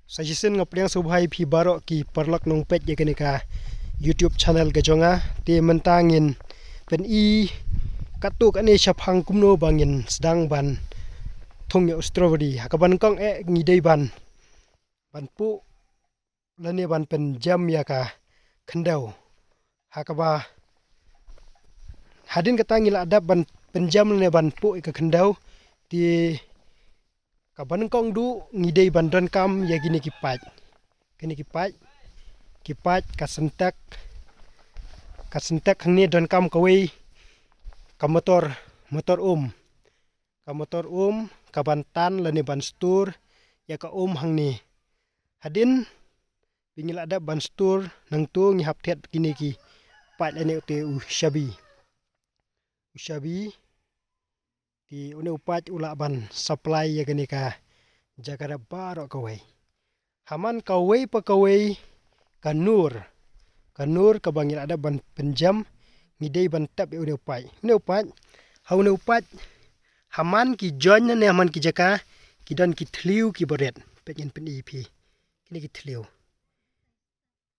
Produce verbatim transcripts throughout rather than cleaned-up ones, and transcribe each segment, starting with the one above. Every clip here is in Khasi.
Sa shisien nga pdiang sngewbha ïa phi baroh ki paralok nongpeit ïa kane ka YouTube channel ka jong nga. Te mynta ngin pyni katto katne shaphang kumno ba ngin sdang ban thung ïa u strawberry. Ha kaba nyngkong eh ngi dei ban, ban puh lane ban pynjem ïa ka khyndew. Ha kaba, hadien kata ngi la dep ban pynjem lane ban puh ïa ka khyndew. Te kaba nyngkong duh ngi dei ban donkam ïa kine ki paip. Kine ki paip, ki paip ka Sintex, ka Sintex hangne donkam kawei ka motor, motor um. Ka motor um, ka ban tan lane ban store ïa ka um hangne. Hadien ba ngi la dep ban store, nangto ngi hap thied kine ki paip lane ute u shabi. U shabi, te une u paip u lah ban supply ïa kane ka jaka rep baroh kawei. Ha man kawei pa kawei ka nur, ka nur kaba ngi la dep ban pynjem, ngi dei ban tep ïa une u paip. Une u paip, ha une u paip, ha man ki join ne ha man ki jaka, ki don ki thliew kiba rit. Peit ngin pyni ïa phi. Kine ki thliew.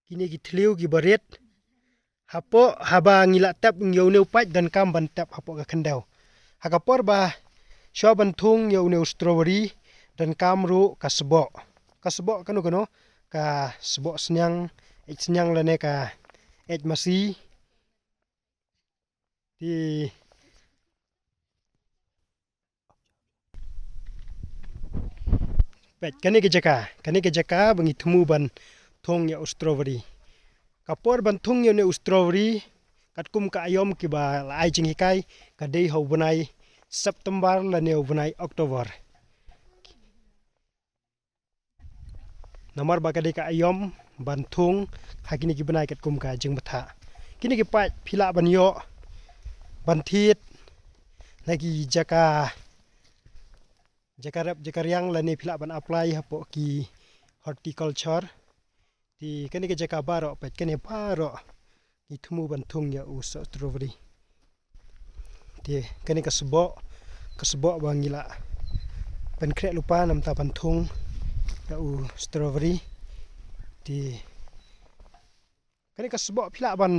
Kine ki thliew kiba rit. Hapoh, haba ngi la tep ïa une u paip donkam ban tep hapoh ka khyndew. Ha ka por ba shuwa ban thung ïa une u strawberry, donkam ruh ka sboh. Ka sboh kano kano, ka sboh sniang, eit sniang lane ka eit masi. Te peit kane ka jaka, kane ka jaka ba ngi thmu ban thung ïa u strawberry. Ka por ban thung ïa une u strawberry, katkum ka aïom kiba la ai jinghikai, ka dei ha u bnai September lane u bnai October. Namar ba ka dei ka aïom ban thung ha kine ki bnai katkum ka jingbthah. Kine ki paip phi lah ban ïoh ban thied na ki jaka, jaka rep jaka riang lane phi lah ban apply hapoh ki horticulture. Te kane ka jaka baroh, peit kane baroh ngi thmu ban thung ïa u strawberry. Te kane ka sboh, ka sboh ba ngi la pynkhreh lypa namar ban thung ïa u strawberry. Te kane ka sboh phi lah ban,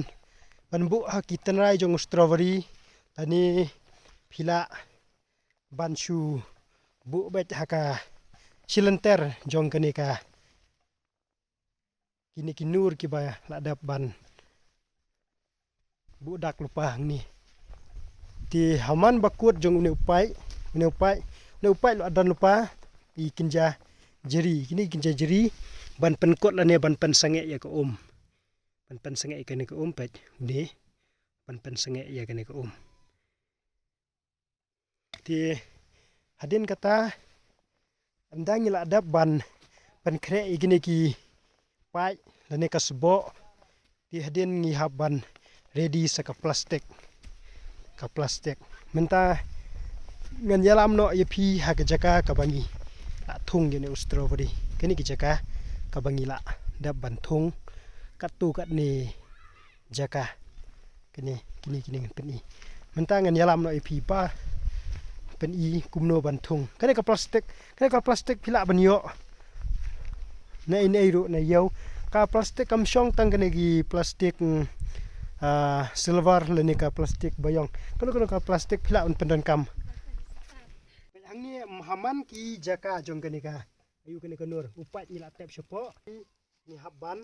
ban buh ha ki tynrai jong u strawberry, lane phi lah ban shu buh beit ha ka shilynter jong kane ka, kine ki nur kiba la dep ban buh dak lypa hangne. Te ha man ba kut jong une u paip, une u paip, une u paip la don lypa i kynja jri, kine i kynja jri ban pynkut lane ban pynsangeh ïa ka um. Ban pynsangeh ïa kane ka um, peit une, ban pynsangeh ïa kane ka um. Te hadien kata, ynda ngi la dep ban pynkhreh ïa kine ki paip lane ka sboh, te hadien ngi hap ban ready sa ka plastik. Ka plastik. Mynta ngan ïalam noh ïa phi ha ka jaka kaba ngi la thung ïa une u strawberry. Kane ka jaka kaba ngi la dep ban thung katto katne jaka. Kine, kine, kine ngan pyni. Mynta ngan ïalam noh ïa phi ba pyni kumno ban thung. Kane ka plastik, kane ka plastik phi lah ban ïoh na ei na ei ruh na ïew. Ka plastik kam shong tang kane ki plastik, mm, ah, silver lane ka plastik ba ïong. Kano kano ka plastik phi lah ban pyndonkam. Hangne, mm, ha man ki jaka jong kane ka, aïu kane ka nur, u paip ngi la tep shapoh. Ngi hap ban,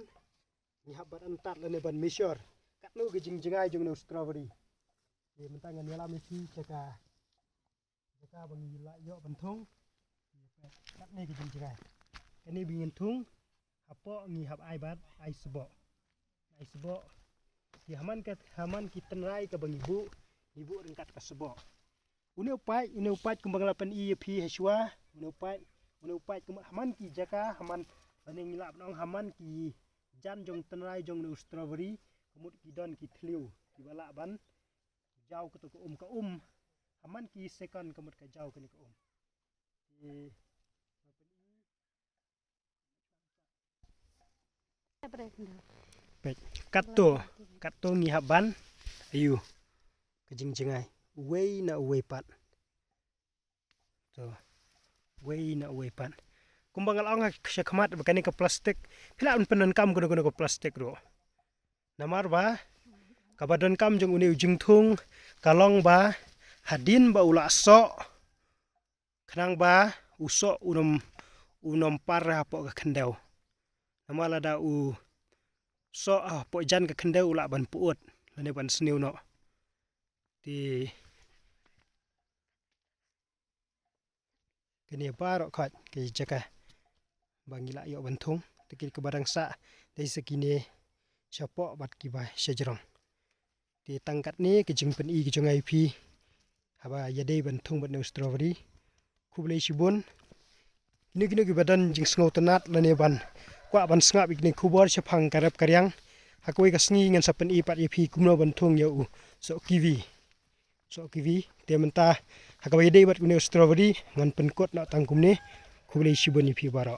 ngi hap ban antad lane ban measure katno ka jingjngai jong une u strawberry. Te mynta ngan ïalam ïa phi sha ka jaka ba ngi la ïoh ban thung. Katne ka jingjngai. Kane ba ngin thung hapoh ngi hap ai bad ai sboh. Ai sboh. Te ha man ka, ha man ki tynrai kaba ngi buh, ngi buh ryngkat ka sboh. Une u paip, une u paip kumba nga la pyni ïa phi ha shuwa, une u paip, une u paip kumba ha man ki jaka, ha man, lane ngi lah ban ong ha man ki jan jong tynrai jong une u strawberry, ka mut ki don ki thliew kiba lah ban jaw kato ka um, ka um ha man ki second ka mut ka jaw kane ka um. Te peit, katto, katto ngi hap ban, aïu, ka jingjngai uwei na uwei pat. To, uwei na uwei pat. Kumba nga la ong ha shakhmat ba kane ka plastik, phi lah ban pyndonkam kano kano ka plastik ruh. Namar ba kaba donkam jong une u jingthung ka long ba hadien ba u la soh, khnang ba u soh un ym, un ym par hapoh ka khyndew. Namar lada u soh hapoh jan ka khyndew u lah ban pyut lane ban sniew noh. Te kane baroh khoit ka jaka ba ngi lah ïoh ban thung, te ki kaba dang sah dei sa kine shapoh bad kiba shajrong. Te tang katne ka jingpyni ka jong nga ïa phi haba ïadei ban thung bad une u strawberry. Khublei shibun. Kino kino kiba don jingsngewtynnat lane ban kwah ban sngap ïa kine ki khubor shaphang ka rep ka riang, ha kawei ka sngi ngan sa pyni pat ïa phi kumno ban thung ïa u soh kiwi. Soh kiwi. Te mynta ha kaba ïadei bad une u strawberry ngan pynkut noh tang kumne. Khublei shibun ïa phi baroh.